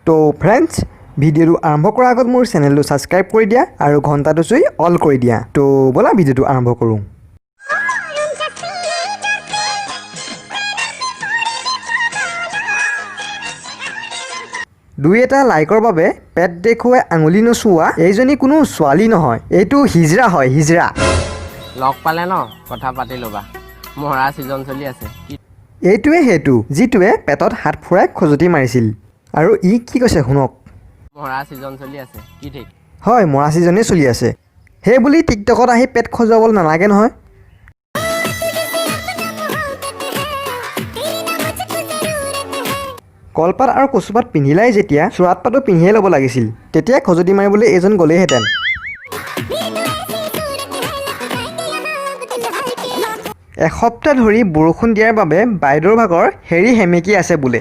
তো ফ্ৰেণ্ডছ, ভিডিঅ'টো আৰম্ভ কৰাৰ আগত মোৰ চেনেলটো ছাবস্ক্ৰাইব কৰি দিয়া আৰু ঘণ্টাটো চুই অল কৰি দিয়া। তো ব'লা, ভিডিঅ'টো আৰম্ভ কৰোঁ। দুই এটা লাইকৰ বাবে পেট দেখুৱাই আঙুলি নচোৱা এইজনী কোনো ছোৱালী নহয়, এইটো হিজৰা হয়, হিজৰা। লগ পালে ন কথা পাতি ল'বা। মৰা ছিজন চলি আছে কি? এইটোৱে সেইটো যিটোৱে পেটত হাত ফুৰাই খজুতি মাৰিছিল। আৰু ই কি কৈছে শুনক। মৰা ছিজন চলি আছে, কি ঠিক? হয়, মৰা ছিজনেই চলি আছে, সেই বুলি টিকটকত আহি পেট খজুৱাবলৈ নালাগে নহয়। কলপাত আৰু কচুপাত পিন্ধিলাই যেতিয়া, চোৰাত পাতো পিন্ধিয়ে ল'ব লাগিছিল, তেতিয়া খজুতি মাৰিবলৈ এইজন গ'লেইহেঁতেন। এসপ্তাহ ধৰি বৰষুণ দিয়াৰ বাবে বাইদেউৰ ভাগৰ হেৰি সেমেকি আছে বোলে,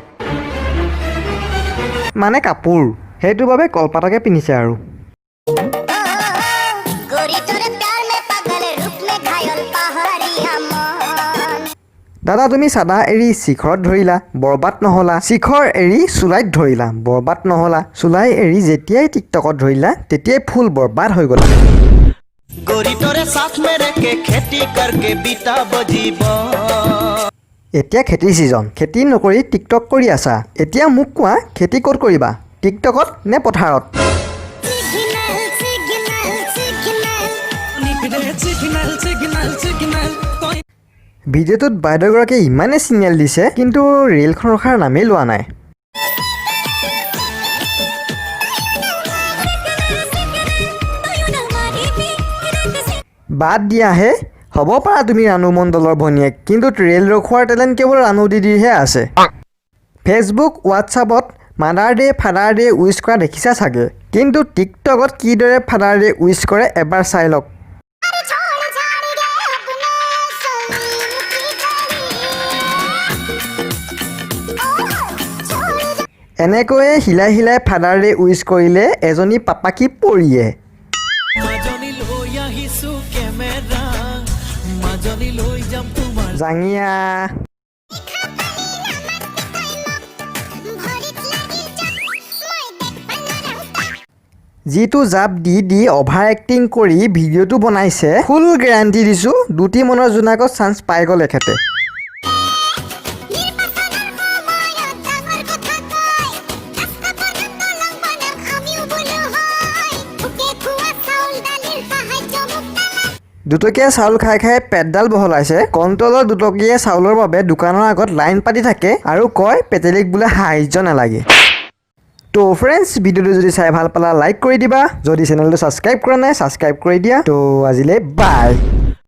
মানে কাপোৰ, সেইটো বাবে কলপাতকে পিন্ধিছে আৰু। गोरी तोरे प्यार में पागल रूप में घायल पहाड़िया मन। দাদা, তুমি চাদা এৰি শিখৰত ধৰিলা, বৰবাদ নহ'লা। শিখৰ এৰি চুলাইত ধৰিলা, বৰবাদ নহ'লা। চুলাই এৰি যেতিয়াই টিকটকত ধৰিলা, তেতিয়াই ফুল বৰবাদ হৈ গ'লা। गोरी तोरे साथ में रह के खेती करके बीताब जीवन। এতিয়া খেতিৰ ছিজন, খেতি নকৰি টিকটক কৰি আছা। এতিয়া মোক কোৱা, খেতি ক'ত কৰিবা, টিকটকত নে পথাৰত? Signal, signal, signal. ভিডিঅ'টোত বাইদেউগৰাকীয়ে ইমানেই ছিগনেল দিছে, কিন্তু ৰেলখন ৰখাৰ নামেই লোৱা নাই। বাদ দিয়াহে, হ'ব পাৰা তুমি ৰাণু মণ্ডলৰ ভনীয়েক, কিন্তু ৰেল ৰখোৱাৰ টেলেণ্ট কেৱল ৰাণু দিদিৰহে আছে। ফেচবুক, হোৱাটছআপত mother day, father day wish কৰা দেখিছা চাগে, কিন্তু টিকটকত কিদৰে ফাদাৰ ডে উইচ কৰে এবাৰ চাই লওক। छोड़ छाड़ गए अपने सलीम की गली ओ छोड़। এনেকৈয়ে হিলাই হিলাই ফাদাৰ ডে উইচ কৰিলে এজনী পাপাকী পৰিয়ে। মাজনী লৈ আহিছো কেমেৰা, মাজনী লৈ যাম তোমাৰ জাঙিয়া। ভৰিত লাগি যাক মই দেখবা নোৱাৰো। যিটো জাপ দি দি অভাৰ এক্টিং কৰি ভিডিঅ'টো বনাইছে, ফুল গেৰাণ্টি দিছোঁ, দুটি মনৰ জোনাকত চান্স পাই গ'ল এখেতে। নিৰ্বাচনৰ সময়ত ডাঙৰ কথা কয়, ৰাস্তা বনাম, দলং বনাম, আমিও বোলো হয়। ভোকে খোৱা চাউল দালিৰ সাহায্য মোক নালাগে। দুটকীয়া চাউল খাই খাই পেটডাল বহলাইছে। কণ্ট্ৰলৰ দুটকীয়া চাউলৰ বাবে দোকানৰ আগত লাইন পাতি থাকে আৰু কয় পেটেলিক বোলে সাহায্য নালাগে। তো ফ্ৰেণ্ডছ, ভিডিঅ'টো যদি চাই ভাল পালা, লাইক কৰি দিবা। যদি চেনেলটো ছাবস্ক্ৰাইব কৰা নাই, ছাবস্ক্ৰাইব কৰি দিয়া। তো আজিলৈ বাই।